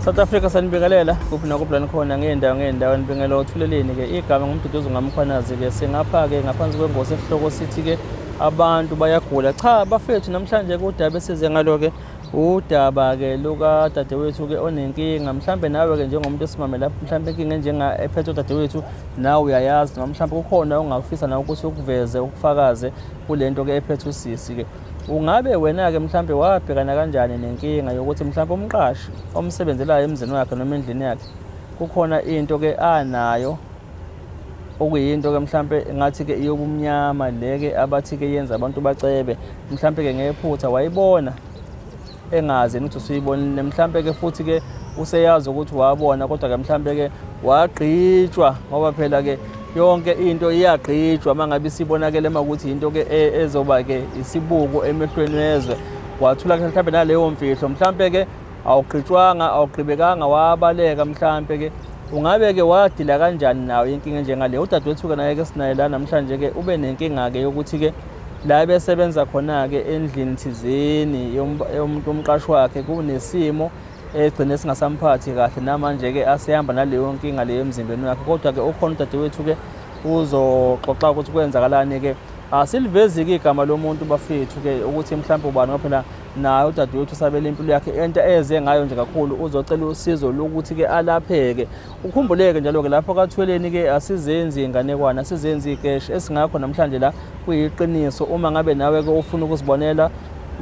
South Africa, sanibingelela kuphi nakuphi la nikhona ngey'ndawo ngey'ndawo. Nibingelela othuleleni ke igama nguMduduzi ngaMkhwanazi ke. Singapha ke ngaphansi kwengosi esihloko sithi ke abantu bayagula. Cha bafethu, namhlanje kudaba esize ngalo ke udaba ke lukadadewethu ke onenkinga. Mhlambe nawe ke njengomuntu esimame lapho, mhlambe inkinga enjenga ephethe udadewethu nawe uyayazi, noma mhlambe kukhona ongakufisa nawe ukuthi ukuveze, ukufakaze kulento ke ephethe usisi ke. Ungabe wena-ke mhlambe wabhekana kanjani nenkinga yokuthi mhlambe umqashi omsebenzelayo emzini wakhe noma endlini yakhe kukhona into ke anayo okuyinto ke mhlambe ngathi ke iyobumnyama leke abathi ke yenza abantu bacebe, mhlambe ke ngephutha wayibona engazi ukuthi usuyibonile, mhlambe ke futhi ke useyazi ukuthi wabona, kodwa ke mhlambe ke wagqitshwa, ngoba phela ke yonke into iyagqitshwa uma ngabe isibonakele uma ukuthi into ke ezoba ke isibuko emehlweni wezwe. Wathula ke mhlambe naleyo mfihlo, mhlambe ke awugqitshwanga, awugqibekanga, wabaleka. Mhlambe ke ungabe ke wadila kanjani nayo inkinga enjengale? Udadewethu ke naye ke sinaye la namhlanje ke ube nenkinga ke yokuthi ke la besebenza khona ke endlini thizeni yomuntu umqashi wakhe kunesimo egcine singasamphathi kahle. Namanje ke asehamba naleyo nkinga leyo emzimbeni wakhe, kodwa ke ukhona udadewethu ke uzoxoxa ukuthi kwenzakalani ke. Asilivezi ke igama lomuntu bafethu ke ukuthi mhlawumbe ubani, ngoba phela naye udadewethu usabela impilo yakhe, into eze ngayo nje kakhulu uzocela usizo lokuthi ke alapheke. Ukhumbuleke njalo ke lapho kathweleni ke asizenzi inganekwane, asizenzi ikeshi esingakho namhlanje la kuyiqiniso. Uma ngabe nawe ke ufuna ukuzibonela,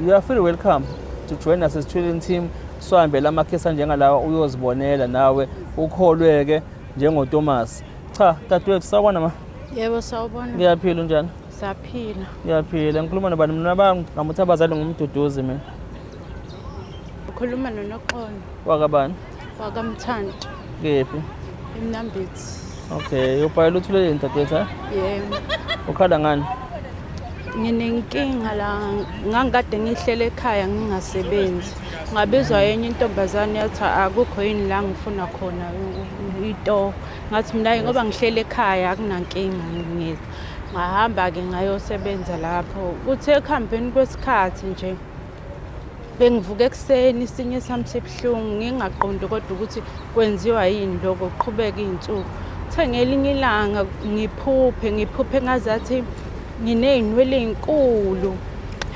you are feel welcome to join us as Thweleni team, sihambe amakhesi anjengalawa, uyozibonela nawe, ukholweke njengoThomas. Cha dadewethu, sawubona ma. Yebo, sawubona. Ngiyaphila, unjani? Saphila. Ngiyaphila. Ngikhuluma nobani mina? Bangamuthi abazali nguMduduzi mina. Ukhuluma noNoxolo. Wakabani? WakaMthanti. Kephi? EMnambithi. Okay, ubhayela uthuleleni dadewethu, ha? Yebo. Ukhala ngani? Nginenkinga la, ngangikade ngihlele ekhaya ngingasebenzi. Ngabizwa enye intombazane yathi akukho yini la ngifuna khona itoho. Ngathi mina ngoba ngihlele ekhaya akunankinga, ngiyeza. Ngahamba-ke ngayosebenza lapho. Kuthe ekuhambeni kwesikhathi nje bengivuka ekuseni isinye sami sibuhlungu, ngingaqondi kodwa ukuthi kwenziwa yini lokho, kuqhubeka iy'nsuku. Kuthe ngelinye ilanga ngiphuphe ngazathi nginey'nwele ey'nkulu,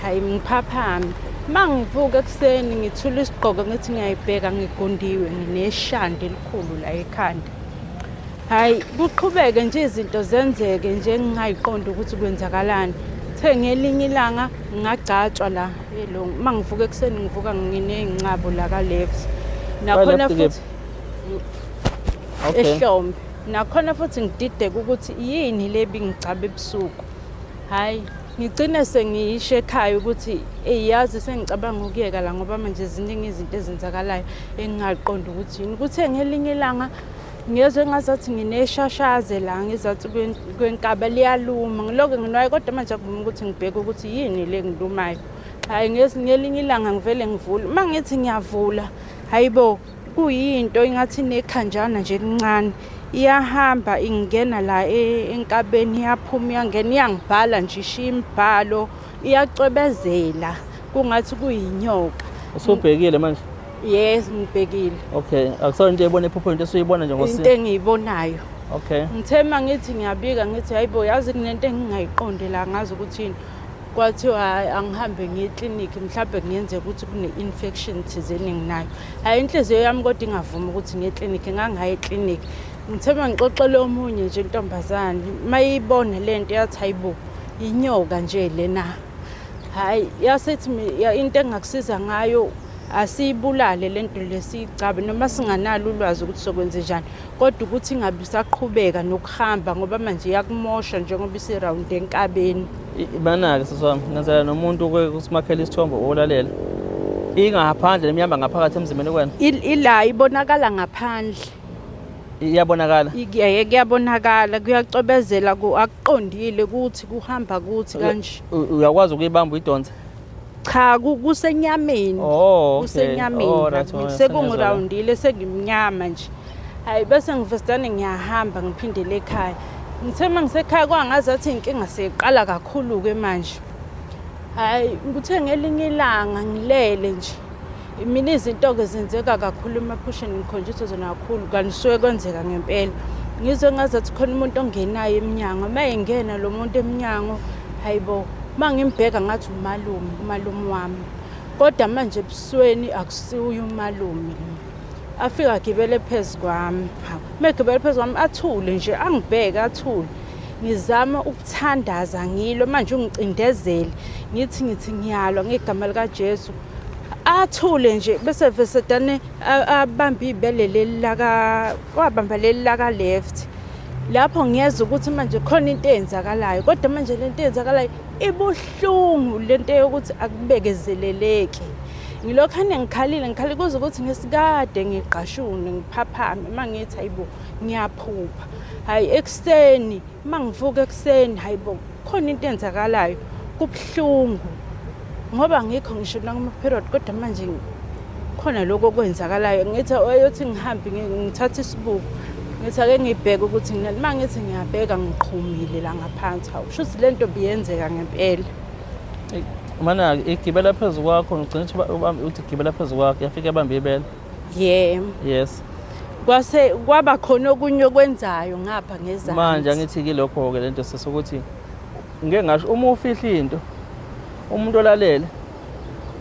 hhayi ngiphaphame. Uma ngivuka ekuseni ngithula isigqoko ngithi ngiyayibheka, ngigundiwe, ngineshandi elikhulu la ekhanda. Hhayi kuqhubeke nje izinto zenzeke nje ngingayiqondi ukuthi kwenzakalani. Kuthe ngelinye ilanga ngagcatshwa la elo, uma ngivuka ekuseni ngivuka nginey'ncabo la ka-left. Nakhona left futhi Okay. ehlombe. Nakhona futhi ngidideka ukuthi yini le ebingigcaba ebusuku. Hhayi ngigcine sengiyisho ekhaya ukuthi eyi yazi sengicabanga ukuyeka la, ngoba manje ziningi izinto ezenzakalayo engingaqondi ukuthi yini. Kuthe ngelinye ilanga ngezwe ngazathi ngineshashaze la ngizathi kwenkaba liyaluma, ngilokhu nginwaye kodwa manje akuvumi ukuthi ngibheke ukuthi yini le ngilumayo. Hhayi ngelinye ilanga ngivele ngivule, uma ngithi ngiyavula, hayi bo, kuyinto ingathi inekhanjana nje elincane, iyahamba ingena la enkabeni, iyaphuma iyangena, iyangibhala nje, ishiya imibhalo, iyacwebezela kungathi kuyinyoka. Usubhekile manje? Yes, ngibhekile. Okay, akusona into eyibona ephuphweni, into esuyibona nje ngosi. Into engiyibonayo. Okay. Ngithe uma ngithi ngiyabika ngithi hayibo yazi kunento engingayiqondi la, ngazi ukuthi yini. Kwathiwa hhayi angihambe ngiye eklinikhi, mhlawumbe kungenzeka ukuthi kune-infection thizeni enginayo. Hhayi inhliziyo yami kodwa ingavumi ukuthi ngiye eklinikhi, ngangaya eklinikhi. Ngithe uma ngixoxela omunye nje intombazane, uma iyibona le nto yathi hayibo inyoka nje lena. Hhayi yasethi into engingakusiza ngayo asiyibulale le nto le, siyigcabe noma singanalo ulwazi ukuthi sokwenze njani, kodwa ukuthi ingabe isaqhubeka nokuhamba ngoba manje iyakumosha njengoba isirawundi enkabeni. Mana-ke sisi wami, ngenzela nomuntu kusimakhela isithombe olalela. Ingaphandle noma ihamba ngaphakathi emzimbeni kuwena? Ila ibonakala ngaphandle. Iyabonakala? Kuyabonakala, kuyacwebezela, akuqondile ukuthi kuhamba kuthi kanje. Uyakwazi ukuyibamba uyidonse? Cha, kusenyameni. Oh, okay. Kusenyameni. Oh, right, oh, Sekungirawundile, sengimnyama nje. Hayi bese ngivesitane ngiyahamba ngiphindele ekhaya. Ngithe uma ngisekhaya kwangazathi inkinga seyiqala kakhulu-ke manje. Hhayi ngithe ngelinye ilanga ngilele nje. Mina izinto-ke zenzeka kakhulu emaphusheni, ngikhonjiswa zona kakhulu, kanti suke kwenzeka ngempela. Ngizwe ngazathi khona umuntu ongenayo emnyango. Uma engena lo muntu emnyango, hayi bo, uma ngimbheka ngathi umalume, umalume wami. Kodwa manje ebusweni akusiwuye umalume lo. Afike agibele phezu kwami. Hawu, uma egibele phezu kwami athule nje, angibheke athule. Ngizama ukuthandaza ngilo manje ungicindezele. Ngithi ngiyalwa ngegama likaJesu. Athule nje bese vesedane abambe ibele leli laka wabamba leli laka left. Lapho ngiyezwa ukuthi manje khona into eyenzakalayo, kodwa manje lento eyenzakalayo ibuhlungu, lento yokuthi akubekezeleleki. Ngilokhane ngikhalile ngikhalile kuze ukuthi ngesikade ngigqashune ngiphaphame, uma ngithi hayibo ngiyaphupha. Hhayi ekuseni uma ngivuka ekuseni, hayibo khona into eyenzakalayo, kubuhlungu ngoba ngikho ngisho nakuma-period, kodwa manje khona lokhu okwenzakalayo. Ngithi oyothi ngihambe ngithathe isibuko, ngithi ake ngibheke ukuthi nginani. Uma ngithi ngiyabheka ngiqhumile la ngaphansi, hawu shuthi le nto biyenzeka ngempela. Mana igibela phezu kwakho, ngigcina ukuthi uthi igibela phezu kwakho, yafika yabamba ibele. Yebo. Yes. Kwase kwaba khona okunye okwenzayo ngapha ngezansi. Manje angithi ke lokho ke lento sesokuthi ngeke ngasho uma ufihla into umuntu olalele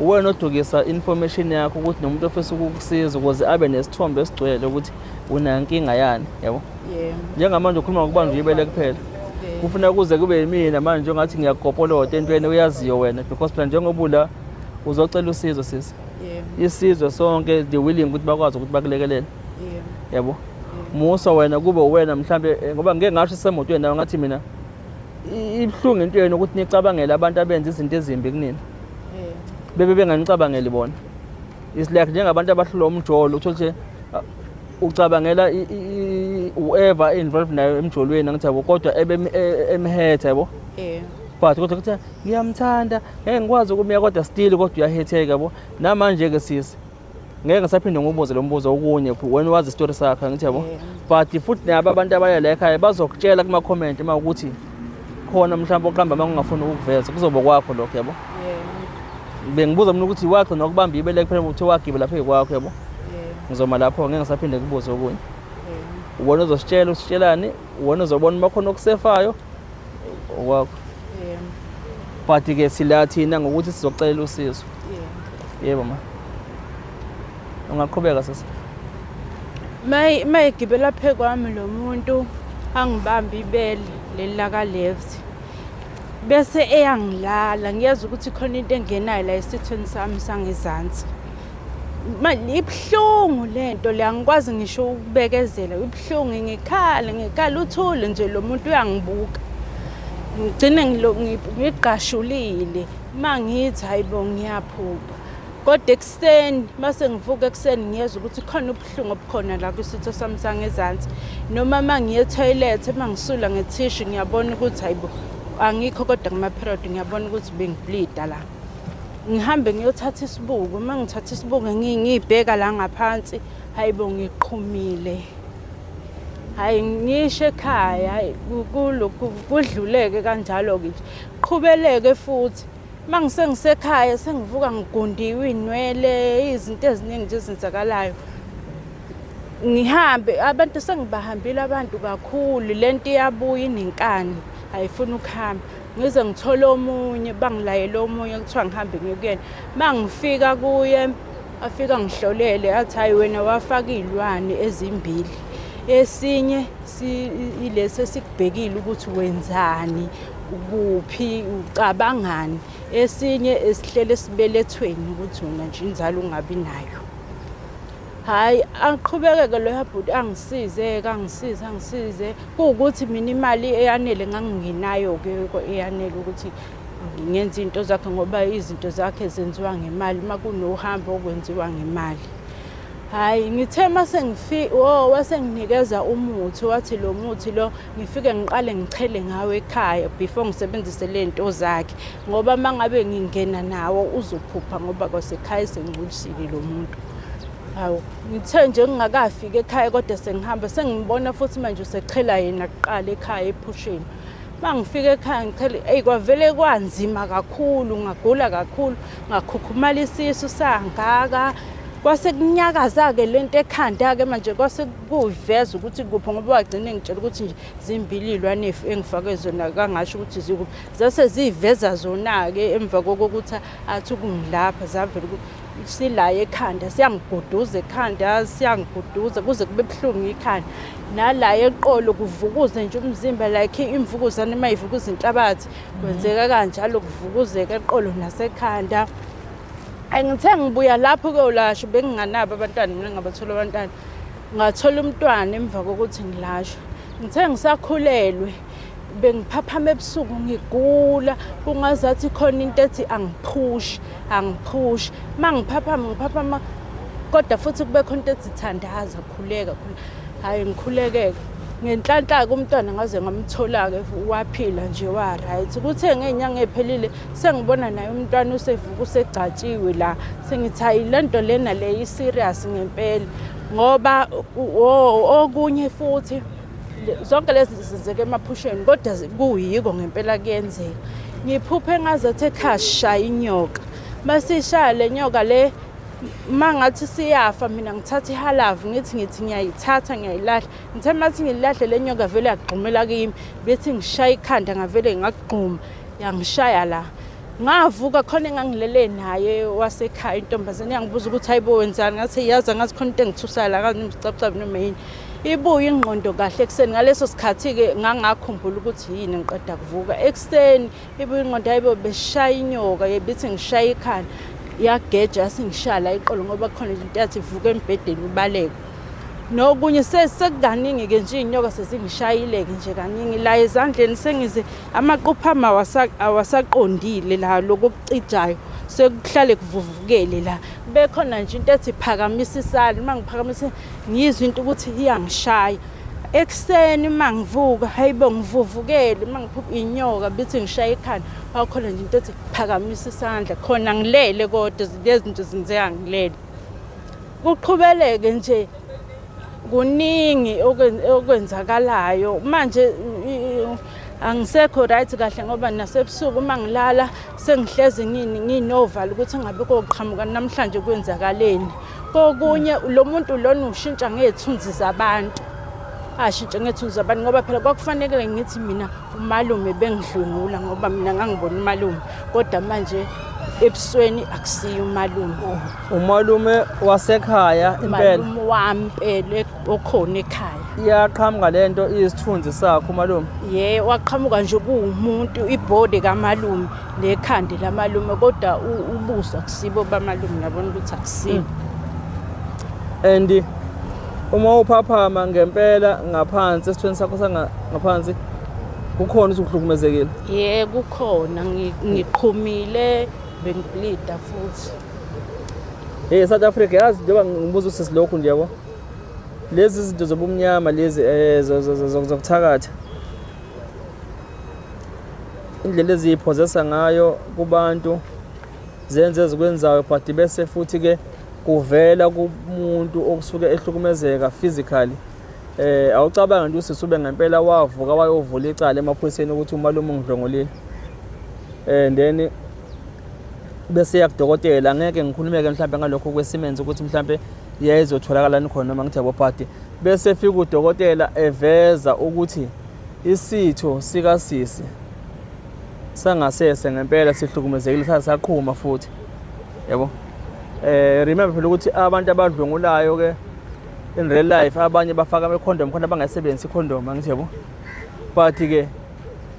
uwena odukisa information yakho ukuthi nomuntu ofisa ukukusiza ukuze abe nesithombe esigcwele ukuthi unankinga yani, yabo. Yebo. Njengamanje ukhuluma ngokubanjwa ibele kuphela. Kufuna kuze kube yimina manje ongathi ngiyakopolota entweni oyaziyo wena, because phela njengoba ula uzocela usizo sisi. Yebo. Isizwe sonke the willing ukuthi bakwazi ukuthi bakulekelele. Yebo. Yabo. Musa wena kube uwena mhlambe ngoba ngeke ngasho isemotweni nawe ngathi mina ibuhlungu into yenu ukuthi nicabangele abantu abenza izinto ezimbi kunina. Yebo. Bebe benganicabangeli bona. It's like njengabantu abahlulwa umjolo, uthola ukuthi ucabangela whoever involved nayo emjolweni angithi yabo, kodwa ebe emhetha yabo. Yebo. But kodwa kuthi ngiyamthanda, ngeke ngikwazi ukumyeka, kodwa still kodwa uyahetheka yabo. Namanje ke sisi ngeke ngisaphinde ngibuze lo mbuzo okunye, wena wazi isitori sakho angithi yabo. But futhi nabo abantu abaya la ekhaya bazokutshela kuma comment uma ukuthi khona mhlawumbe oqamba uma ungafuni ukuveza, kuzoba kwakho lokho yabo. Bengibuza mina ukuthi wagcina ukubamba ibele kuphela ukuthi wagibela phezu kwakho yabo. Ngizoma lapho ngeke ngisaphinde ngibuze okunye. Wena uzositshela usitshelani, wena uzobona uma khona okusefayo okwakho. But ke sila thina ngokuthi sizokucelela usizo. Yebo ma. Ungaqhubeka sisi. Mayigibela phe kwami lo muntu angibambe ibele leli laka left. Bese eyangilala, ngiyezwa ukuthi khona into engenayo la esithweni sami sangezansi. Ibuhlungu lento le, angikwazi ngisho ukubekezela, ibuhlungu, ngikhale ngikhale, uthule nje lo muntu uyangibuka. Ngigcine ngigqashulile uma ngithi hayibo ngiyaphupha. Kodwa ekuseni mase ngivuka ekuseni ngiyezwa ukuthi khona ubuhlungu obukhona la kwisitho sami sangezansi. Noma uma ngiye ethoyilethe uma ngisula ngethishu ngiyabona ukuthi hayibo angikho kodwa kuma-period, ngiyabona ukuthi bengiblida la. Ngihambe ngiyothatha isibuko, uma ngithatha isibuko ngiyibheka la ngaphansi, hayibo ngiqhumile. Hhayi ngisho ekhaya, hhayi kulokhu kudluleke kanjalo-ke nje. Qhubeleke futhi uma ngisengisekhaya sengivuka ngigundiwe iy'nwele, izinto eziningi nje ezenzakalayo. Ngihambe abantu sengibahambile abantu kakhulu, lento iyabuya inenkani, ayifuni ukuhamba. Ngize ngithole omunye, bangilayele omunye kuthiwa ngihambe ngiye kuyena. Uma ngifika kuye afika ngihlolele athi hayi wena wafaka iy'lwane ezimbili. Esinye ilesi esikubhekile ukuthi wenzani, ukuphi, ucabangani. Esinye esihlele esibelethweni ukuthi wena nje inzalo ungabi nayo. Hhayi aqhubeke-ke loya bhuti angisize-ke, angisize, angisize. Kuwukuthi mina imali eyanele ngangingenayo-ke eyanele ukuthi ngenze iy'nto zakhe ngoba izinto zakhe zenziwa ngemali, uma kunohambo okwenziwa ngemali. Hhayi ngithe uma oh wasenginikeza umuthi, wathi lo muthi lo ngifike ngiqale ngichele ngawo ekhaya before ngisebenzise le nto zakhe, ngoba uma ngabe ngingena nawo uzophupha ngoba kwasekhaya esengcolisile lo muntu. Hawu, ngithe nje ngingakafiki ekhaya kodwa sengihamba sengibona futhi manje usechela yena kuqala ekhaya ephusheni. Uma ngifika ekhaya ngichele, eyi kwavele kwanzima kakhulu, ngagula kakhulu, ngakhukhumala isisu sangaka. Kwase kunyakaza-ke le nto ekhanda-ke manje kwase kuveza ukuthi kuphi ngoba wagcina engitshela ukuthi nje zimbili iy'lwane engifake zona kangasho ukuthi zikuphi. Zase ziyiveza zona-ke emva kokuthi athi ukungilapha zavela ukuthi sila ekhanda siyangiguduza ekhanda siyangiguduza kuze kube buhlungu ikhanda nala eqolo kuvukuze nje umzimba like imvukuzane uma ivukuza inhlabathi kwenzeka kanjalo kuvukuzeka eqolo nasekhanda. Ngithe ngibuya lapho kuyolashwa benginganabo abantwana mina ngabathola abantwana ngathola umntwana emva kokuthi ngilashwe. Ngithe ngisakhulelwe bengiphaphama ebusuku ngigula kungazathi khona into ethi angiphushi angiphushi uma ngiphaphama ngiphaphama kodwa futhi kube khona into ethi thandaza khuleka khuleka hhayi ngikhulekeke ngenhlanhla-ke umntwana ngaze ngamthola-ke waphila nje wa-right. Kuthe ngey'nyanga ey'phelile sengibona naye umntwana usevuka usegcatshiwe la sengithi hayi le nto lena le i-serious ngempela ngoba okunye futhi zonke lezi zenzeka emaphusheni kodwa kuyiko ngempela kuyenzeka. Ngiphuphe ngazathi ekhaya shaya inyoka masishaya le nyoka le uma ngathi siyafa mina ngithatha ihalavu ngithi ngithi ngiyayithatha ngiyayilahla ngithe mathi ngilahle le nyoka vele yagxumela kimi bethi ngishaya ikhanda ngavele ngagxuma yangishaya la ngavuka khona engangilele naye wasekhaya intombazane yangibuza ukuthi hayibo wenzani ngathi yazi angazi khona into engithusayo la kazi nomcabucabu noma yini ibuye ingqondo kahle ekuseni ngaleso sikhathi-ke ngangakhumbula ukuthi yini ngiqeda kuvuka ekuseni ibuye ingqondo hayibo beshaya inyoka bethi ngishaya ikhanda yageja yasingishaya la iqolo ngoba khona into yathi vuka embhedeni ubaleke nokunye sekukaningi-ke nje iy'nyoka sezingishayile-ke nje kaningi la ezandleni sengize amaqupha ami awasaqondile la lokhu okucijayo sekuhlale kuvuvukele la bekhona nje into ethi phakamisa isandla uma ngiphakamisa ngiyizwa into ukuthi iyangishaya ekuseni uma ngivuka hayibo ngivuvukele uma ngiphupha inyoka bithi ngishaya ikhanda kwakhona nje into ethi phakamisa isandla khona ngilele kodwa lezi zinto zenzeka ngilele kuqhubeleke nje kuningi okwenzakalayo manje angisekho right kahle ngoba nasebusuku uma ngilala sengihlezi nginovalo ukuthi ngabe koqhamuka namhlanje kwenzakaleni kokunye lo muntu lona ushintsha ngey'thunzi zabantu ashintshe ngey'thunzi zabantu ngoba phela kwakufanele ngithi mina umalume bengidlwengula ngoba mina ngangibona umalume kodwa manje ebusweni akusiyo umalume. Umalume wasekhaya impela. Umalume wami impela okhona ekhaya. Iyaqhamuka lento iyisithunzi sakho umalume. Ye waqhamuka nje kuwumuntu ibody kamalume nekhanda lamalume kodwa ubuso akusibo bamalume nabona ukuthi akusibo. And uma uphaphama ngempela ngaphansi esithweni sakho sangaphansi kukhona ukuthi uhlukumezekile. Ye kukhona ngiqhumile bengiblida futhi. Hey South Africa yazi njengoba ngibuza usisi lokhu nje yabo. Lezi zinto zobumnyama lezi zokuthakatha. Indlela eziyiphozesa ngayo kubantu zenze ezikwenzayo but bese futhi ke kuvela kumuntu okusuke ehlukumezeka physically. Awucabanga nje usisi ube ngempela wavuka wayovula icala emaphoyiseni ukuthi umalume ungidlwengulile. And then bese yakudokotela ngeke ngikhulumeke mhlambe ngalokho kwesimenzi ukuthi mhlambe yayizotholakala khona noma ngithi yabo but bese fika udokotela eveza ukuthi isitho sikasisi sangasese ngempela sihlukumezekile saqhuma futhi yabo. Remember phela ukuthi abantu abadlwengulayo ke in real life abanye bafaka ama-condom khona bangasebenzisi i-condom angithi yabo, but ke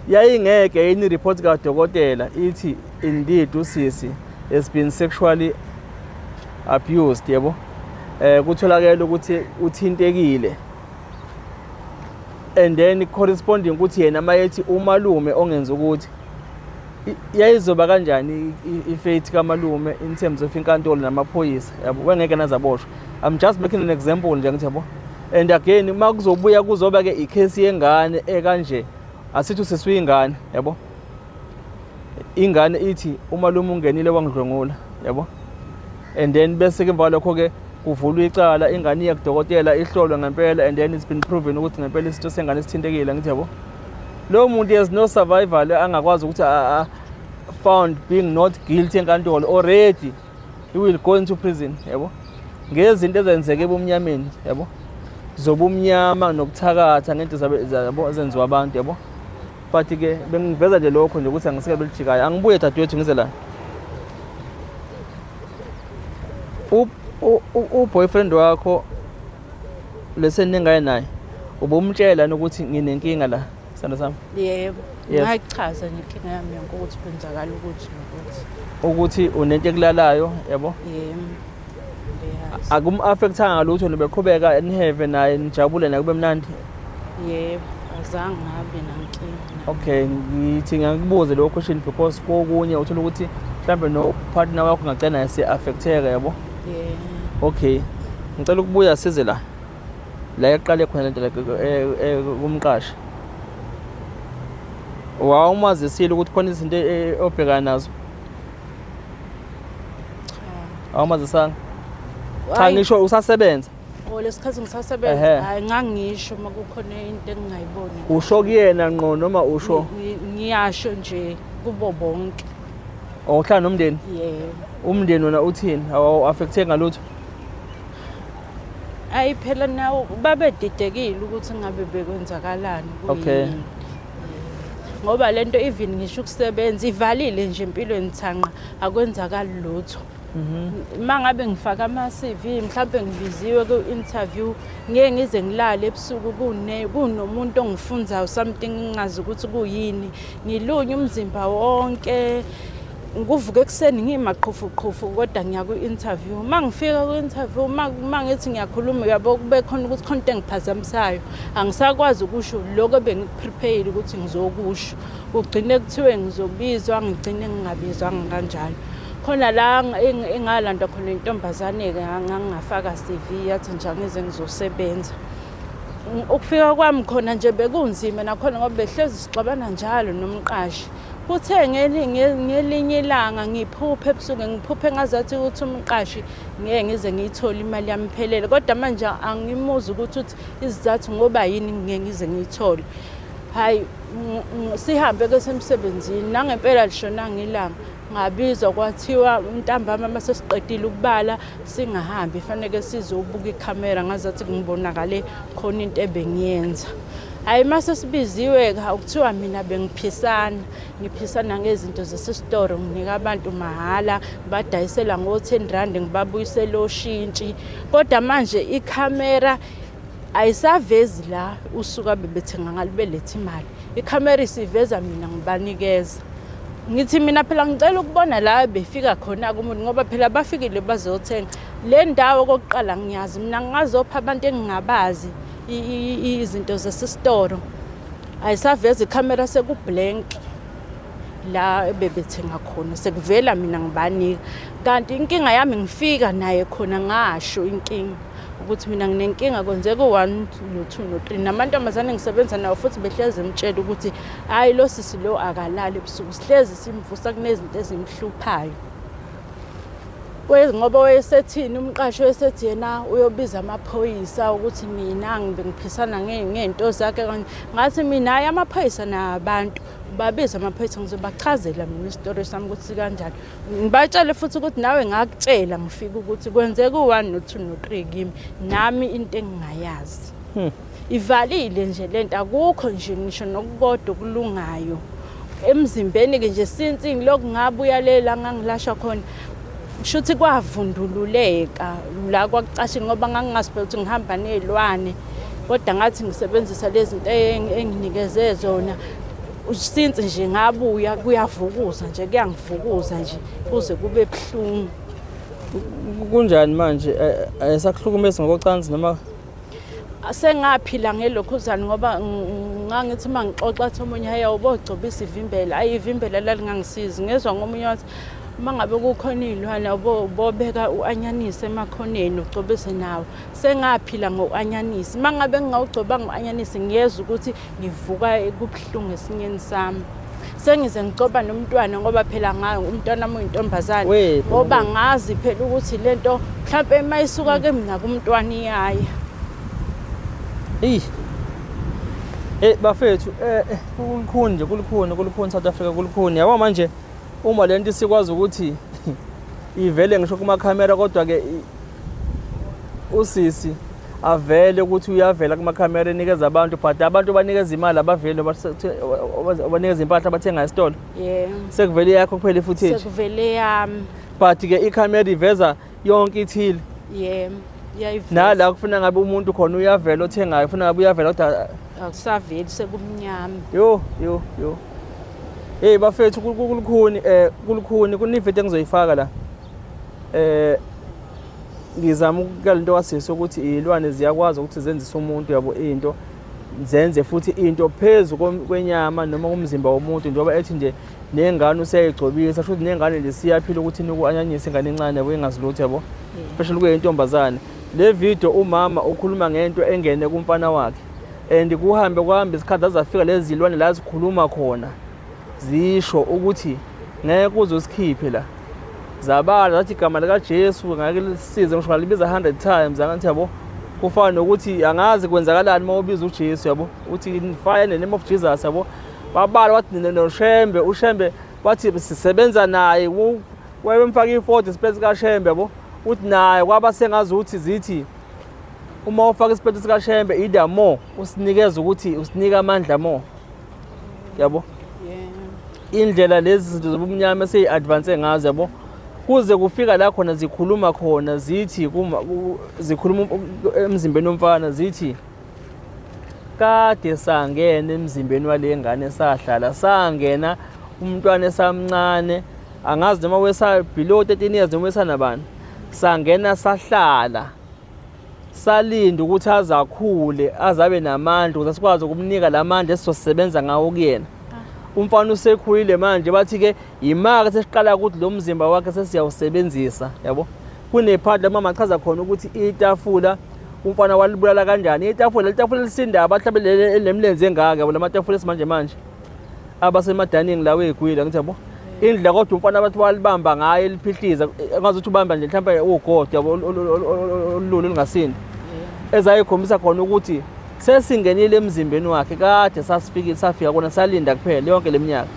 yayingeke yini report kadokotela ithi indeed usisi has been sexually abused yabo. Kutholakele ukuthi uthintekile and then corresponding ukuthi yena mayethi umalume ongenza ukuthi yayizoba kanjani i-fate kamalume in terms of inkantolo namaphoyisa yabo, wengeke nazaboshwa. I'm just making an example nje ngithi yabo. And again uma kuzobuya kuzoba ke icase yengane ekanje, asithi usesuyingane yabo, ingane ithi umalume ungenile wangidlwengula yabo, and then bese ke emva lokho ke kuvulwa icala, ingane iya kudokotela ihlolwe ngempela and then it's been proven ukuthi ngempela isitho sengane sithintekile ngithi yabo. Lowo muntu has no survival, angakwazi ukuthi found being not guilty enkantolo already, he will go into prison, yabo, ngezinto ezenzeke ebumnyameni, yabo, zobumnyama nokuthakatha ngento yabo ezenziwa abantu, yabo. But ke bengiveza nje lokho nje ukuthi angisike belijikayo. Angibuye dadewethu, ngize la. U-boyfriend wakho lesenengaye naye, ubumtshela ukuthi nginenkinga la, sithando sami? Yebo. Ngayichaza nje inkinga yami yonke ukuthi kwenzakala ukuthi nokuthi. Ukuthi unento ekulalayo, yabo? Yebo. Ngiyazi. Akum-affectanga lutho, nibeqhubeka niheve naye, nijabule naye, kube mnandi? Yebo, azange ngabe nankinga. Okay, ngithi ngikubuze leyo question because kokunye uthola ukuthi mhlambe no partner wakho ngagcina naye siya-affecteka, yabo. Yebo. Okay, ngicela ukubuya size la la eqale khona lento la kumqashi. Wawumazisile ukuthi khona izinto obhekana nazo? Cha. Awumazisanga? Cha. Hhayi, Ngisho usasebenza. Oh, lesikhathi ngisasebenza, hhayi, ngangisho uma kukhona into engingayiboni. Usho kuyena ngqo noma usho? Ngiyasho nje kubo bonke. Uhlala nomndeni? Yebo. Umndeni wona uthini? Awu-affecteki ngalutho? Ayi phela nawo babedidekile ukuthi ngabe bekwenzakalani, kuyini. Ngoba lento even ngisho ukusebenza ivalile nje empilweni thanqa, akwenzakali lutho. Uma ngabe ngifaka ama-CV, mhlawumbe ngibiziwe ku-interview, ngeke ngize ngilale ebusuku kunomuntu ongifunzayo something ngingazi ukuthi kuyini. Ngilunywa umzimba wonke, nguvuka ekuseni ngimaqhufuqhufu, kodwa ngiya kwi-interview. Uma ngifika kwi-interview, uma ngithi ngiyakhuluma, uyabo, kube khona ukuthi khona into engiphazamisayo, angisakwazi ukusho lokho ebengikuprepare ukuthi ngizokusho. Kugcine kuthiwe ngizobizwa, ngigcine ngingabizwanga kanjalo. Khona la engalandwa khona intombazane-ke, ngangingafaka CV, yathi nje angize ngizosebenza. Ukufika kwami khona nje bekunzima nakhona ngoba behlezi sixabana njalo nomqashi. Kuthe ngelinye ilanga ngiphuphe ebusuku, ngiphuphe ngazathi ukuthi umqashi ngeke ngize ngiyithole imali yami iphelele, kodwa manje angimuzi ukuthi uthi isizathu ngoba yini ngeke ngize ngiyithole. Hhayi, sihambe-ke semsebenzini, nangempela lishonanga ilanga ngabizwa, kwathiwa ntambama uma sesiqedile ukubala singahambi, faneke sizobuka ikhamera, ngazathi ngibonakale khona into ebengiyenza. Hhayi, uma sesibiziwe-ke kuthiwa mina bengiphisana, ngiphisana ngezinto zasesitoro, nginika abantu mahhala, ngibadayisela ngo-10 rand, ngibabuyisela oshintshi. Kodwa manje ikhamera ayisavezi la usuka bebethenga ngalo beletha imali, ikhamera isiveza mina ngibanikeza. Ngithi mina phela ngicela ukubona la befika khona-ke umuntu, ngoba phela bafikile bazothenga le ndawo. Okokuqala ngiyazi mina ngingazopha abantu engingabazi izinto zasesitoro. Ayisaveza ikhamera, sekublank la ebebethenga khona, sekuvela mina ngibanika. Kanti inkinga yami ngifika naye khona, ngasho inkinga ukuthi mina nginenkinga, kwenzeka u-one no-two no-three, namantombazane engisebenza nawo futhi behlezi emtshela ukuthi hhayi, lo sisi lo akalali ebusuku, sihlezi simvusa, kunezinto ezimhluphayo. Ngoba wayesethini umqashi, wayesethi yena uyobiza amaphoyisa ukuthi mina ngibe ngiphisana ngey'nto zakhe. Ngathi mina hhayi, amaphoyisa nabantu babiza amaphoyisa, ngizobachazela mina isitori sami ukuthi sikanjani, ngibatshele futhi ukuthi nawe ngakutshela ngifika ukuthi kwenzeka u-one no-two no-three kimi, nami into engingayazi. Ivalile nje lento, akukho nje ngisho nokukodwa okulungayo emzimbeni-ke nje since ngilokhu ngabuya le la ngangilashwa khona. Shuthi kwavundululeka la kwakucashile, ngoba ngangingazi phela ukuthi ngihamba ney'lwane, kodwa ngathi ngisebenzisa lezi zinto enginikeze zona. Since nje ngabuya kuyavukuza nje, kuyangivukuza nje kuze kube buhlungu. Kunjani manje? Ayisakuhlukumezi ngokocansi noma? Sengaphila ngelokhuzane, ngoba ngangithi uma ngixoxa athi omunye, hayi, awubogcobisa ivimbela. Ayi, ivimbela lalingangisizi. Ngezwa ngomunye wathi uma ngabe kukhona iy'lwane bobeka u-anyanisi emakhoneni ugcobise nawo. Sengaphila ngo-anyanisi. Uma ngabe ngingawugcobanga u-anyanisi, ngiyezwa ukuthi ngivuka kubuhlungu esinyeni sami. Sengize ngigcoba nomntwana, ngoba phela umntwana wami uyintombazane, ngoba ngazi phela ukuthi lento mhlampe uma isuka kimi nakumntwana iyaya. Eyi. Hey bafethu kulikhuni nje, kulikhuni, kulikhuni South Africa, kulikhuni. Yabo manje uma lento isikwazi ukuthi ivele ngisho kumakhamera, kodwa ke usisi avele ukuthi uyavela kumakhamera enikeza abantu, but abantu banikeza imali abaveli, banikeza impahla abathenga esitolo. Yebo. Sekuvele yakho kuphela i-footage. Sekuvele yami. But ke ikhamera iveza yonke ithile. Yebo. Iyayiveza. Nala kufuna ngabe umuntu khona uyavela othengayo, ufuna ngabe uyavela kodwa akusaveli, sekumnyama. Yo yo yo. Hey bafethu, kulukhuni, kulukhuni, kune-video engizoyifaka la. Ngizama ukukala into kasisi ukuthi izilwane ziyakwazi ukuthi zenzise umuntu yabo into, zenze futhi into phezu kwenyama noma kumzimba womuntu, njengoba ethi nje nengane useyayigcobisa, kusho ukuthi nengane nje siyaphila ukuthi inuku anyanyise ingane encane yabo ingazi lutho yabo, especially kuyintombazane. Le video umama ukhuluma ngento engene kumfana wakhe, and kuhambe kuhambe isikhathi azafika lezi zilwane la zikhuluma khona zisho ukuthi ngeke uze usikhiphe la. Zabala zathi igama likaJesu ngeke lisize, ngisho ngalibiza 100 times, angathi yabo kufana nokuthi angazi kwenzakalani uma ubiza uJesu yabo, uthi fire in the name of Jesus yabo. Babala wathi noShembe, uShembe bathi sisebenza naye, wayemfaka i-40 isiphethu kaShembe yabo, uthi naye kwaba sengazi ukuthi zithi uma ufaka isiphethu sikaShembe either more usinikeza ukuthi usinika amandla more yabo. Indlela lezi zinto zobumnyama eseyi-advance ngazo yabo, kuze kufika la khona zikhuluma khona zithi zikhuluma emzimbeni womfana zithi kade sangena emzimbeni wale ngane, sahlala sangena umntwana esamncane, angazi noma wesa below 13 years noma wesanabani, sangena sahlala salinda ukuthi azakhule azabe namandla ukuze sikwazi ukumnika lamandla esizosebenza ngawo kuyena. Umfana usekhulile manje, bathi ke yimake sesiqala ukuthi lo mzimba wakhe sesiyawusebenzisa yabo. Kunepart la mama achaza khona ukuthi itafula umfana walibulala kanjani, itafula litafula lisinda abahlabelele enemlenze engaka yabo, lamatafula esimanje manje abasemadaningi lawo egwila ngithi yabo indlela, kodwa umfana abathi walibamba ngayo eliphihliza engazi ukuthi ubamba nje mhlawumbe ugodo yabo olulula olungasindi, ezayikhombisa khona ukuthi sesingenile emzimbeni wakhe kade sasifikile, safika kona salinda kuphela yonke leminyaka.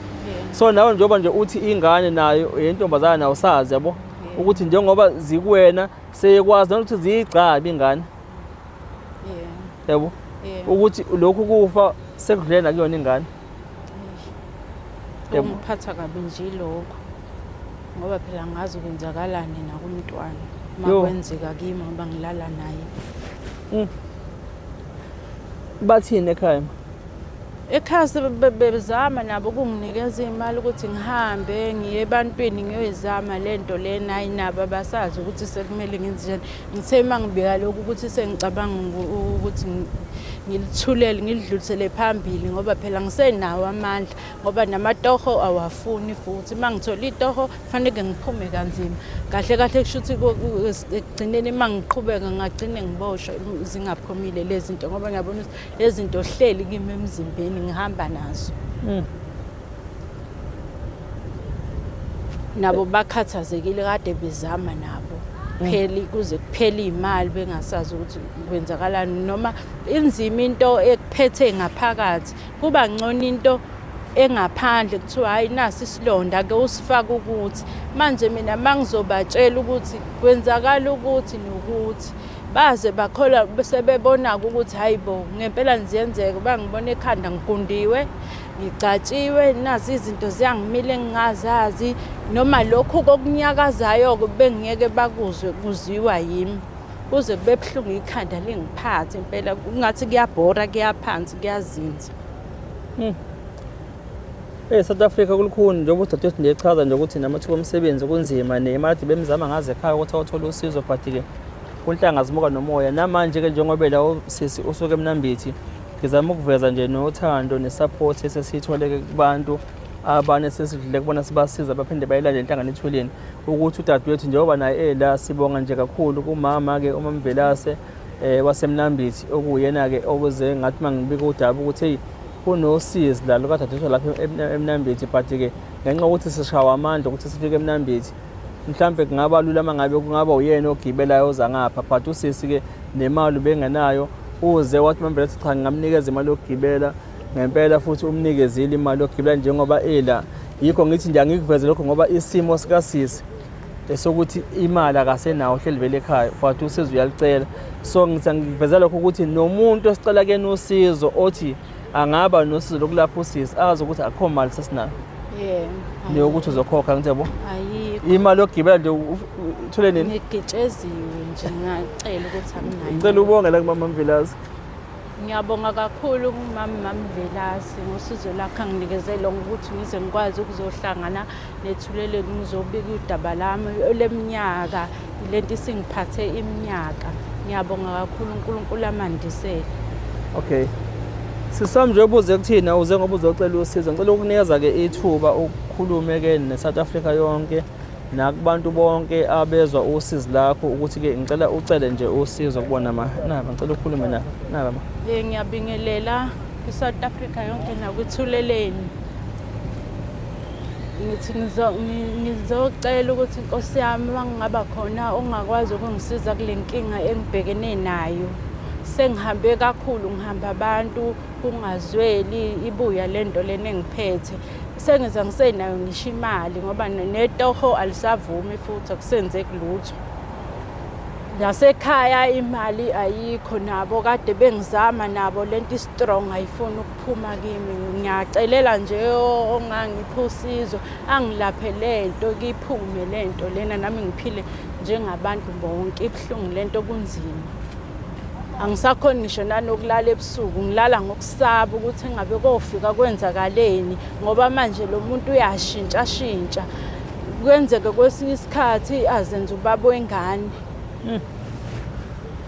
So nawe njengoba nje uthi ingane nayo yentombazana nawo sazi yabo ukuthi njengoba zikuwena seyekwazi nokuthi ziyigcabe ingane yabo, ukuthi lokhu kufa sekudlule nakuyona ingane. Ungiphatha kabi nje lokho, ngoba phela ngazi kwenzakalani nakumntwana uma kwenzeka kimi ngoba ngilala naye. Bathini ekhaya? Ekhaya bebezama nabo ukunginikeza imali ukuthi ngihambe ngiye ebantwini ngiyoyizama le nto lena, hayi nabo abasazi ukuthi sekumele ngenze njani. Ngithe uma ngibika lokhu ukuthi sengicabanga ukuthi ngilithulele ngilidlulisele phambili, ngoba phela ngisenawo amandla, ngoba namatoho awafuni futhi. Uma ngithola itoho kufanele ngiphume kanzima. Kahle kahle kusho ukuthi ekugcineni uma ngiqhubeka ngagcine ngiboshwa zingaphumile lezi zinto, ngoba ngiyabona ukuthi lezi zinto hleli kimi emzimbeni ngihamba nazo. Nabo bakhathazekile kade bezama nabo pheli kuze kuphele imali bengasazi ukuthi kwenzakalani, noma inzima into ekuphethe ngaphakathi, kuba ngcono into engaphandle kuthiwa hayi nasi isilonda ke usifaka ukuthi manje mina mangizobatshela ukuthi kwenzakala ukuthi nokuthi baze bakholwa sebebona ukuthi hayibo ngempela niziyenzeka, bangibona ekhanda ngigundiwe ngigcatshiwe, nazi izinto ziyangimila engingazazi, noma lokhu kokunyakazayo bengeke bakuzwe kuziwa yimi, kuze kube buhlungu ikhanda lingiphathe impela kungathi kuyabhora kuyaphansi kuyazinza. South Africa kulukhuni njengoba udadewethu nje echaza nje ukuthi namathuba omsebenzi kunzima, nemali bemzama ngaze ekhaya ukuthi awuthole usizo, but-ke kunhlanga zimuka nomoya. Namanje-ke njengoba la usisi usuke eMnambithi, ngizama ukuveza nje nothando ne-support esesiyitholeke kubantu abane sesidlule kubona sibasiza baphinde bayilande inhlangano ethuleni, ukuthi udadewethu njengoba naye ela, sibonga nje kakhulu kumama-ke uMamvelase waseMnambithi, okuyena-ke okuze ngathi uma ngibika udaba ukuthi hey kunosizi la lukadadewethu lapha eMnambithi, but-ke ngenxa yokuthi sishawa amandla ukuthi sifike eMnambithi, mhlampe kungaba lula uma ngabe kungaba uyena ogibelayo oza ngapha, but usisi-ke nemali ubengenayo, uze wathi uMamvelase cha ngingamnikeza imali yokugibela. Ngempela futhi umnikezile imali yokugibela njengoba ela. Yikho ngithi nje angikuveze lokho ngoba isimo sikasisi esokuthi imali akasenawo, uhleli vele ekhaya, but usizo uyalucela. So ngithi angikuveza lokho ukuthi nomuntu osicela kuyena usizo, othi angaba nosizo lokulapha usisi, azi ukuthi akukho mali sesinayo. Neyokuthi uzokhokha, ngithi yabo. Ayikho. Imali yokugibela nje uthole nini? Ngigitsheziwe nje, ngacela ukuthi anginayo. Ngicela ubonge la kumama Mvilasi. Ngiyabonga kakhulu kumama Mvelase ngosizo lakhe anginikeze lona ukuthi ngize ngikwazi ukuzohlangana neThuleleni, ngizobika udaba lami leminyaka, lento isingiphathe iminyaka. Ngiyabonga kakhulu, uNkulunkulu amandisele. Okay. Sisi wami, njengoba uze kuthina, uze ngoba uzocela usizo, ngicela ukukunikeza-ke ithuba ukukhulume-ke ne-South Africa yonke nakubantu bonke abezwa usizi lakho, ukuthi-ke ngicela ucele nje usizo kubona ma. Naba, ngicela ukhulume nabo. Naba ma. Ngiyabingelela kwi-South Africa yonke nakwiThuleleni. Ngithi ngizocela ukuthi inkosi yami uma ngingaba khona ongakwazi ukungisiza kule nkinga engibhekene nayo. Sengihambe kakhulu, ngihamba abantu kungazweli, ibuya le nto lena engiphethe. Sengize ngisenayo ngisho imali ngoba netoho alisavumi futhi akusenzeki lutho. Nasekhaya imali ayikho, nabo kade bengizama nabo, lento i-strong ayifuni ukuphuma kimi. Ngiyacelela nje ongangipha usizo angilaphe lento, kiphume lento lena, nami ngiphile njengabantu bonke. Ibuhlungu lento, kunzima. Angisakhoni ngisho nanokulala ebusuku, ngilala ngokusaba ukuthi engabe kofika kwenzakaleni, ngoba manje lo muntu uyashintsha shintsha. Kwenzeke kwesinye isikhathi azenze ubaba wengane,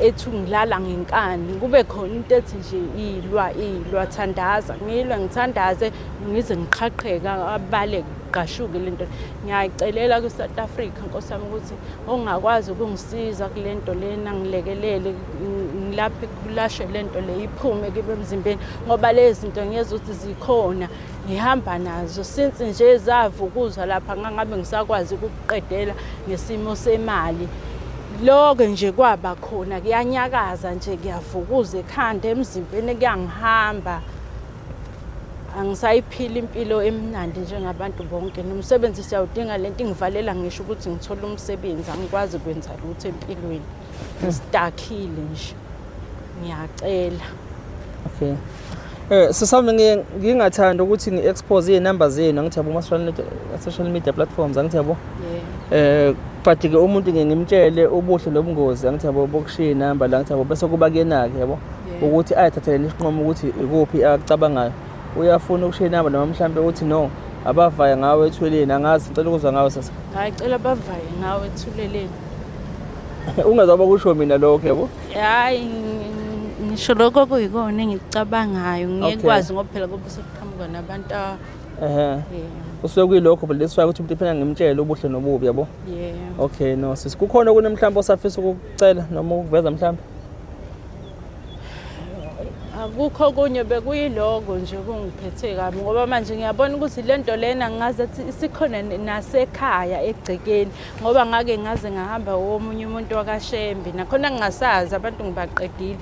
ethi ngilala ngenkani, kube khona into ethi nje ilwa ilwa, thandaza, ngilwe ngithandaze ngize ngiqhaqheka, abaleke, kugqashuke lento. Ngiyayicelela kwi-South Africa, nkosi yami, ukuthi ongakwazi ukungisiza kule nto lena, ngilekelele ngilaphe, kulashwe le nto le iphume kibe emzimbeni, ngoba lezi zinto ngiyezwa ukuthi zikhona, ngihamba nazo since nje zavukuzwa lapha, ngangabe ngisakwazi ukukuqedela ngesimo semali. Lokho nje kwaba khona kuyanyakaza nje, kuyavukuza ekhanda, emzimbeni kuyangihamba. Angisayiphili impilo emnandi njengabantu bonke. Nomsebenzi siyawudinga, lento ingivalela ngisho ukuthi ngithole umsebenzi, angikwazi kwenza lutho empilweni, ngi-stuckile nje. Ngiyacela. Okay. Sisami, ngingathanda ukuthi ngi-expose iy'namba zenu, angithi yabo, ma social media platforms, angithi yabo. But ke umuntu ngiye ngimtshele ubuhle nobungozi, angithi yabo, bokushiya inamba la, angithi yabo, bese kuba kuyena-ke yabo ukuthi ayithathele isinqumo ukuthi ikuphi akucabangayo. Uyafuna ukushiya inamba noma mhlambe uthi no, abavaye ngawe ethuleleni? Angazi, ngicela ukuzwa ngawe sasa. Hayi, cela bavaye ngawe ethuleleni. Ungezwa kusho mina lokho yabo. Hayi, ngisho lokho kuyikona engikucabangayo, ngeke kwazi ngoba phela kube sekuqhamuka nabantu Ehhe. Usuke kuyilokho phela, that's why ukuthi umuntu kufanele ngimtshele ubuhle nobubi yabo. Yeah. Okay, no sis, kukhona okunye mhlawumbe osafisa ukukucela noma ukuveza mhlawumbe? Akukho okunye, bekuyiloko nje kungiphethe kabi, ngoba manje ngiyabona ukuthi le nto lena ngaze isikhona nasekhaya egcekeni, ngoba ngake ngaze ngahamba womunye umuntu wakashembe, nakhona ngingasazi abantu, ngibaqedile.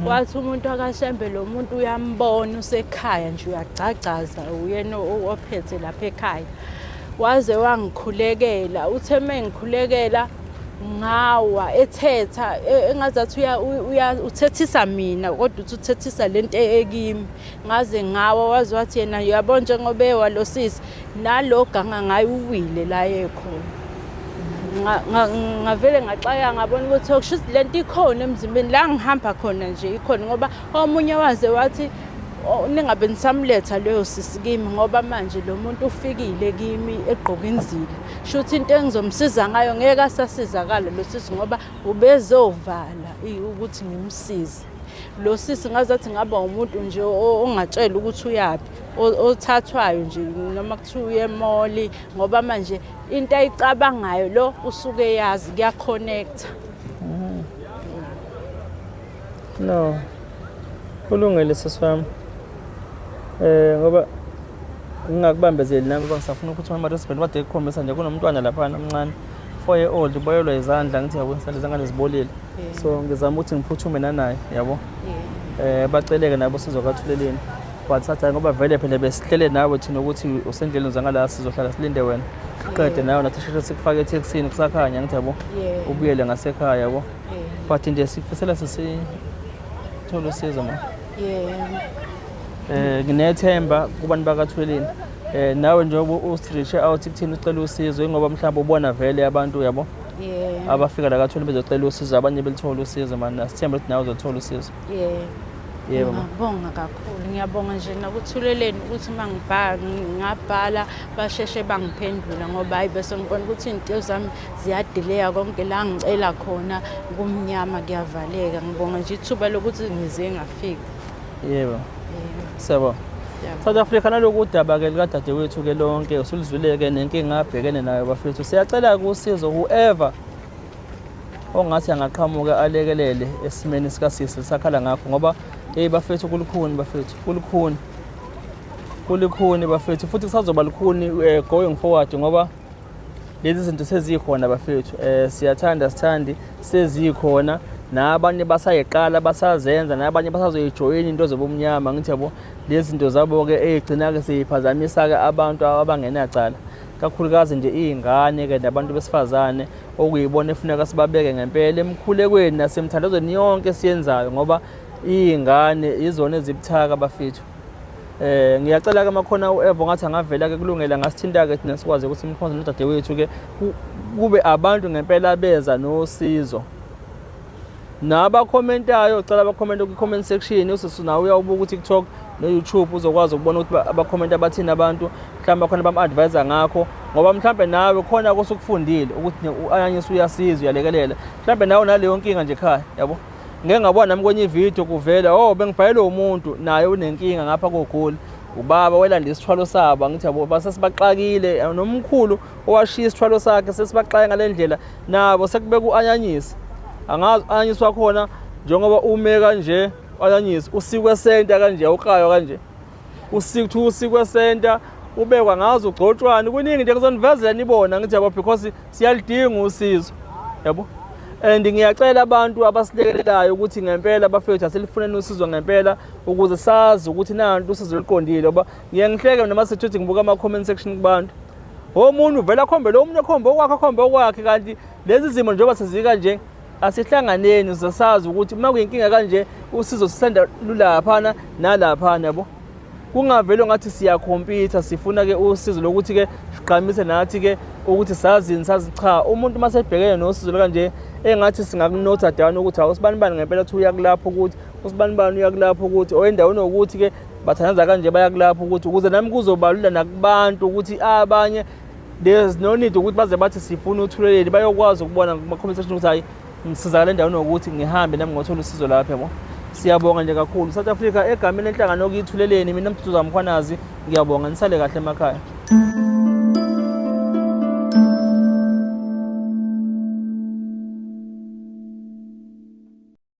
Wathi umuntu wakashembe lo muntu uyambona usekhaya nje, uyagcagcaza, uyena ophethe lapha ekhaya. Waze wangikhulekela, uthe uma ngikhulekela ngawa, ethetha engazathi uthethisa mina, kodwa uthi uthethisa lento ekimi, ngaze ngawa. Waze wathi yena uyabona njengoba ewa lo sisi nalo ganga ngaye uwile la ekhona. Ngavele ngaxaka, ngabona ukuthi okusho ukuthi lento ikhona emzimbeni la ngihamba khona nje ikhona, ngoba omunye waze wathi, "Oh, ningabe nisamletha leyo sisi kimi, ngoba manje lo muntu ufikile kimi egqoka inzila, shuthi into engizomsiza ngayo ngeke asasizakala lo sisi, ngoba ubezovala ukuthi ngimsize lo sisi." Ngazathi ngaba umuntu nje ongatshela ukuthi uyaphi, othathwayo nje noma kuthiwa uye e-mall, ngoba manje into ayicabangayo lo usuke yazi, kuya-connecta. No. Kulungile sisi wami. Ngoba ngingakubambezeli nami, ngoba ngisafuna ukuthi ama husband bade kukhombisa nje kunomntwana lapha omncane, 4 year old, uboyelwa izandla, ngithi yabo, isandla zangane zibolile. So ngizama ukuthi ngiphuthume nanaye yabo. Baceleke nabo sizo kaThuleleni. But sathi ngoba vele phela besihlele nawe thina ukuthi usendleleni uza ngala, sizohlala silinde wena. Qede nawe nathi sheshe sikufake ethekisini kusakhanya, ngithi yabo, ubuyele ngasekhaya, yabo. But nje sifisela sisithole usizo ma. Nginethemba kubantu bakaThuleleni. Nawe njengoba usi-reach out kuthina ucela usizo, ingoba mhlawumbe ubona vele abantu, yabo, abafika la kaThuleleni bezocela usizo, abanye belithola usizo mani, sithemba ukuthi nawe uzothola usizo. Yebo ma. Ngiyabonga kakhulu, ngiyabonga nje nakuThuleleni ukuthi uma ngibhala ngabhala basheshe bangiphendula, ngoba hayi bese ngibona ukuthi iy'nto zami ziyadileya konke la ngicela khona kumnyama kuyavaleka. Ngibonga nje ithuba lokuthi ngize ngafika. Yebo. Siyabonga. South Africa, naloku udaba-ke likadadewethu-ke lonke usuluzwile-ke nenkinga abhekene nayo bafethu. Siyacela-ke usizo, whoever ongathi angaqhamuka alekelele esimeni sikasisi sakhala ngakho, ngoba hey bafethu kulukhuni, bafethu kulukhuni, kulukhuni bafethu, futhi kusazoba lukhuni going forward, ngoba lezi zinto sezikhona bafethu. Siyathanda sithandi, sezikhona, nabanye basayiqala basazenza, nabanye basazoyijoyina into zobumnyama, ngithi yabo, lezi zinto zabo-ke ey'gcina-ke seyiphazamisa-ke abantu abangenacala, kakhulukazi nje iy'ngane-ke nabantu besifazane, okuyibona efuneka sibabeke ngempela emkhulekweni nasemthandazweni yonke esiyenzayo, ngoba iy'ngane izona ezibuthaka bafethu. Ngiyacela ke makhona uEvo ngathi angavela ke kulungela ngasithinta ke thina sikwazi ukuthi simkhonze nodadewethu ke, kube abantu ngempela beza nosizo. Nabakhomentayo, cela abakhomenta ku-comment section, usisi nawe uyawubuka u-TikTok no-YouTube, uzokwazi ukubona ukuthi abakhomenta bathini abantu, mhlawumbe khona bam-advise ngakho, ngoba mhlawumbe nawe khona kosukufundile ukuthi u-anyanyisa uyasiza, uyalekelela, mhlawumbe nawe naleyo nkinga nje ekhaya, yabo. Ngeke ngabona nami kwenye ividiyo kuvela, oh, bengibhayelwe umuntu naye unenkinga ngapha kogoli, ubaba welanda isithwalo sabo, angithi yabo, basesibaxakile, nomkhulu owashiya isithwalo sakhe sesibaxake ngale ndlela, nabo sekubeka u-anyanyisi, angazi u-anyanyisi wakhona njengoba ume kanje, u-anyanyisi usikwe senta kanje, awukraywa kanje, usikuthiwa usikwe senta, ubekwa ngazi ugcotshwani, kuningi nje ngizonivezela nibona, ngithi yabo, because siyalidinga usizo, yabo. And ngiyacela abantu abasilekelelayo ukuthi ngempela bafethu asilifuneni usizo ngempela, ukuze sazi ukuthi nantu usizo oluqondile, ngoba ngiye ngihleke noma sithi ngibuka ama-comment section kubantu, omunye uvela akhombe lo, omunye akhombe okwakhe, akhombe okwakhe, kanti lezi zimo njengoba sezika nje, asihlanganeni ukuze sazi ukuthi uma kuyinkinga kanje usizo sisenda lulaphana nalaphana, yabo. Kungavele ngathi siyakhompyutha, sifuna-ke usizo lokuthi-ke sigqamise nathi-ke ukuthi sazini, sazi cha, umuntu uma sebhekene nosizo kanje engathi singakunotha down ukuthi hawu usibanibani ngempela uthi uyakulapha, ukuthi usibanibani uyakulapha, ukuthi or endaweni yokuthi-ke bathandaza kanje bayakulapha, ukuthi ukuze nami kuzobalula nakubantu ukuthi abanye there's no need ukuthi baze bathi sifuna uThuleleni, bayokwazi ukubona kuma-comment section ukuthi hhayi ngisizakala endaweni yokuthi ngihambe nami ngothola usizo lapha, yabo. Siyabonga nje kakhulu South Africa, egameni lenhlangano okuyiThuleleni, mina Mduduzi Mkhwanazi, ngiyabonga, nisale kahle emakhaya.